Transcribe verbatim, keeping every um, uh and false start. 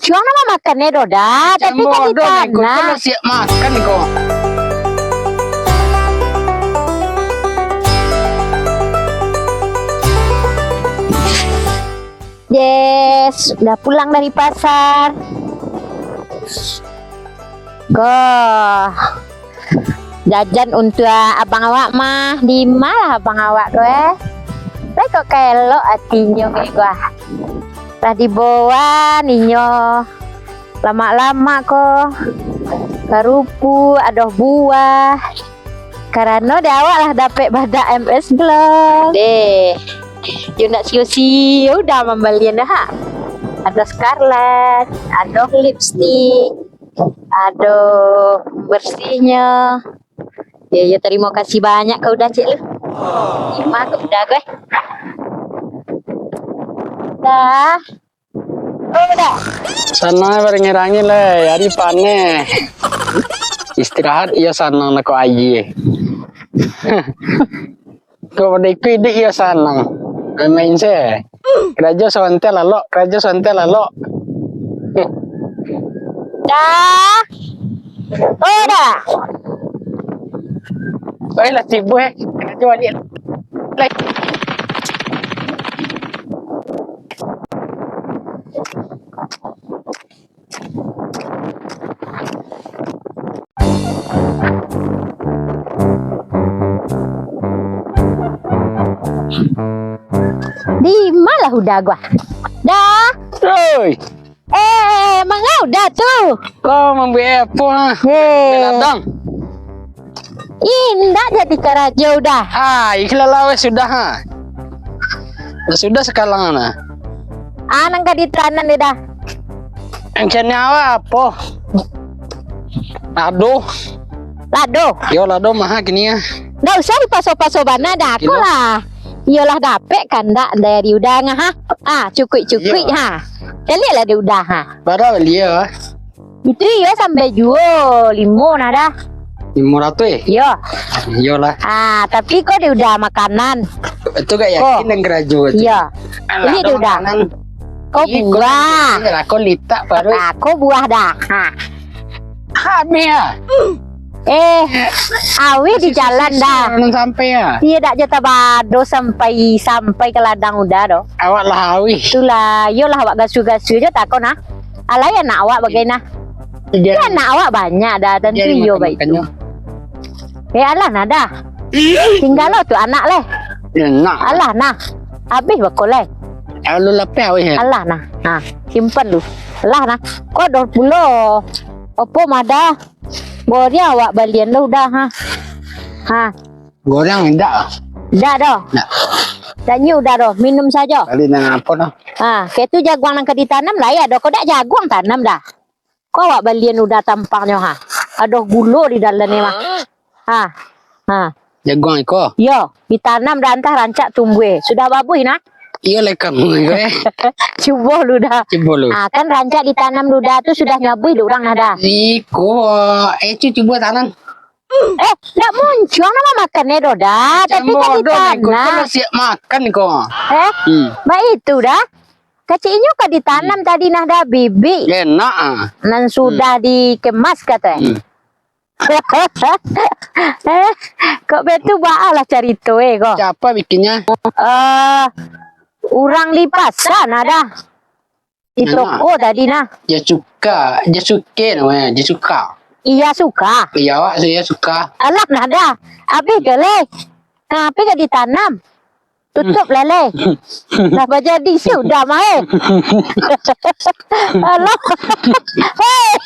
muncuang nak makan ni doh, Da. Tapi tadi bodoh ni, kau tanah. Kau lah siap makan ni kau. Yes, udah pulang dari pasar. Ko. Jajan untuak abang awak mah, di ma lah abang awak tu, eh? Lai kok ka elok atinyo, gua. Lah dibawa ninyo lamak-lamak ko, karupuak, adoh buah. Karano dek awak lah dapek badak M S Glow. Deh, yo ndak sio-sio Uda mambalian dah, ha. Adoh scarlet, adoh lipstick, adoh bersihnyo. Yo, yo, tarimo kasih banyak ka Uda, cek lu. Terima ka Uda, gue. Dah. Oh, Uda. Sanang barangi-rangi lai, ari paneh. Istirahat iyo sanang nak kok aie. Kok pado iko iduik iyo sanang. Main-main se. Karajo sabanta lalok, karajo sabanta lalok. Dah. Oh, dah. Baiklah, sibuk, eh. Karajo baliak. Lai. Di ma lah Uda, gua? Dah. Oi. Eh, manga Uda tu? Kau mambuek apo, ha? Hei. Ladang. Indak jadi karajo Uda. Ah, ikhlas lah weh sudah, ha. Lah sudah sakalang nah. Ah, nan ka ditanam deh, Da. Nan kini awak apo? Lado. Lado? Yo, lado maha kini, ah. Ndak usah dipaso-paso bana, Da. Kilo. Ko lah. Iyo lah dapek kandak dari Uda ngah, ha. Ah, cukuik-cukuik, iyo, ha. Caliak lah di Uda, ha. Bara bali, ah? Itu iyo sampai juo limo nah, Da. Limo ratuih, eh? Iyo. Iyolah. Ah, tapi ko di Uda makanan. Itu gak yakin ko. Nan karajo tu. Iyo. Alah, ini di Uda. Makanan. Ko buah. Ko litak paruik. Ah, ko buah, Da. Ha. Habis, ah. Eh, awih di jalan, Da. Sampai, ah. Iyo, dak jo tabado sampai, sampai ka ladang Uda doh. Awak lah awih. Itulah, iyolah awak gasu-gasu jo takon, ah. Alai anak awak bagai nah. Iyo. Kan anak awak banyak, Da, tantu iyo baik tu. Eh, alah nah, Da. Tinggal lo tu anak leh. Enak. Alah nah. Habis bako leh. Lalu lapeh awih, eh? Alah nah. Ha, simpan lu. Alah nah. Ko doh pulo. Opo mah, Da? Goreng awak balian lo Uda, ha. Ha. Goreng indak. Indak doh. Indak. Tanyo Uda doh, minum sajo. Kali nan apo doh? Ha, kek tu jaguang nan ka ditanam lah, yo doh. Ko dak jaguang tanam, Da. Ko awak balian Uda tampangnyo, ha. Adoh gulo di dalam ni mah. Ha. Ha. Jaguang iko? Yo, ditanam Da, antah rancak tumbuah. Sudah babuih nah. Iyo lah kamu iko, eh. Cubo lu Da. Cubo lu. Ah, kan rancak ditanam lu Da tu sudah nyabuih dek urang nah Da. Iko, eh, cu-, cubo tanam. Eh, ndak muncuang nak makan ni doh Da. Tapi kan bodoh ni, kau ditanam. Kau lah siap makan ni kau. Eh? Hmm. Baitu Da. Kacik inyo ka ditanam tadi nah Da, bibik. Enak, ah. Nan sudah dikemas kato. Hmm. Eh, kok betu baa lah carito, eh, ko? Siapa bikinnya? Eh, urang di pasar nah Da. Di toko tadi nah. Dia suka, dia suka namanya, dia suka. Iya suka. Iya, awak saya suka. Alah nah Da. Habis ke leh? Nah, habis ke ditanam? Tutup lele. Lah bajadi sudah mah, eh. Alah. Hei.